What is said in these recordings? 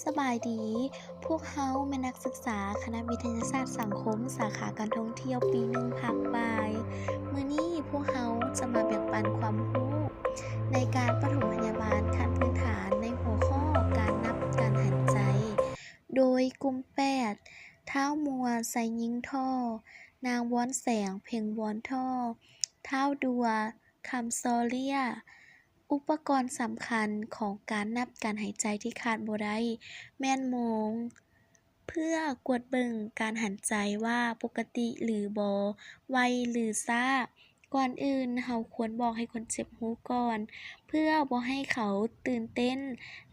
ສະບາຍດີ, ພວກເຮົາແມ່ນນັກສຶກສາຄະນະວິທະຍາສາດສັງຄົມ ສາຂາການທ່ອງທ່ຽວປີໜຶ່ງພາກບ່າຍ. ມື້ນີ້ພວກເຮົາຈະມາແບ່ງປັນຄວາມຮູ້ໃນການປະຖົມພະຍາບານຂັ້ນພື້ນຖານໃນຫົວຂໍ້ການນັບການຫາຍໃຈ ໂດຍກຸ່ມແປດ ທ້າວມົວ ໄຊຍິງທໍ້, ນາງວອນແສງ ເພັງວອນທໍ້, ທ້າວດັວ ຄຳຊໍເລຍ. ອຸປະກອນສຳຄັນຂອງການນັບການຫາຍໃຈທີ່ຂາດບໍ່ໄດ້ແມ່ນໂມງ ເພື່ອກວດເບິ່ງການຫາຍໃຈວ່າປົກກະຕິຫຼືບໍ່, ໄວຫຼືຊ້າ. ກ່ອນອື່ນເຮົາຄວນບອກໃຫ້ຄົນເຈັບຮູ້ກ່ອນ ເພື່ອບໍ່ໃຫ້ເຂົາຕື່ນເຕັ້ນ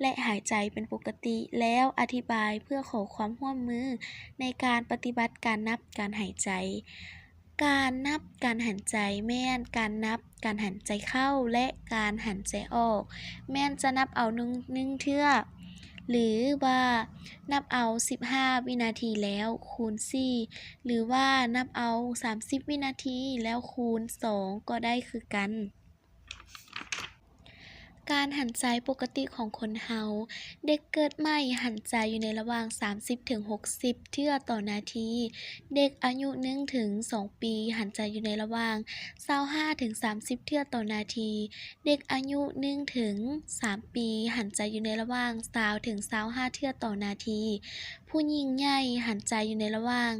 ແລະ ຫາຍໃຈເປັນປົກກະຕິ, ແລ້ວອະທິບາຍເພື່ອຂໍຄວາມຮ່ວມມືໃນການປະຕິບັດການນັບການຫາຍໃຈ. ການນັບການຫາຍໃຈແມ່ນການນັບການຫາຍໃຈເຂົ້າ ແລະ ການຫາຍໃຈອອກ, ແມ່ນຈະນັບເອົາໜຶ່ງ ໜຶ່ງເທື່ອ ຫຼືວ່ານັບເອົາສິບຫ້າວິນາທີແລ້ວຄູນສີ່ ຫຼືວ່ານັບເອົາສາມສິບວິນາທີແລ້ວຄູນສອງກໍໄດ້ຄືກັນ. ການຫາຍໃຈປົກກະຕິຂອງຄົນເຮົາ, ເດັກເກີດໃໝ່ຫາຍໃຈຢູ່ໃນລະຫວ່າງສາມສິບເຖິງຫົກສິບເທື່ອຕໍ່ນາທີ, ເດັກອາຍຸໜຶ່ງເຖິງສອງປີຫາຍໃຈຢູ່ໃນລະຫວ່າງຊາວຫ້າເຖິງສາມສິບເທື່ອຕໍ່ນາທີ, ເດັກອາຍຸໜຶ່ງເຖິງສາມປີຫາຍໃຈຢູ່ໃນລະຫວ່າງຊາວເຖິງຊາວຫ້າເທື່ອຕໍ່ນາທີ, ຜູ້ຍິງໃຫຍ່ຫາຍໃຈຢູ່ໃນລະຫວ່າງ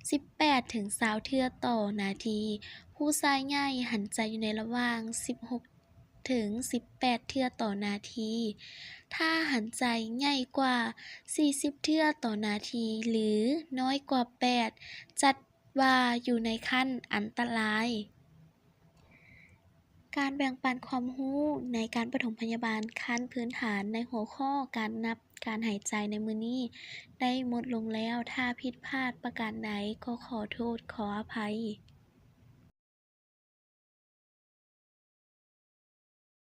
ສິບແປດເຖິງຊາວເທື່ອຕໍ່ນາທີ, ຜູ້ຊາຍໃຫຍ່ຫາຍໃຈຢູ່ໃນລະຫວ່າງສິບຫົກ ເຖິງສິບແປດເທື່ອຕໍ່ນາທີ. ຖ້າຫາຍໃຈໃຫຍ່ກວ່າສີ່ສິບເທື່ອຕໍ່ນາທີ ຫຼື ນ້ອຍກວ່າແປດ ຈັດວ່າຢູ່ໃນຂັ້ນອັນຕະລາຍ. ການແບ່ງປັນຄວາມຮູ້ໃນການປະຖົມພະຍາບານຂັ້ນພື້ນຖານໃນຫົວຂໍ້ການນັບການຫາຍໃຈໃນມື້ນີ້ໄດ້ໝົດລົງແລ້ວ. ຖ້າຜິດພາດປະການໃດກໍຂໍໂທດຂໍອະໄພ.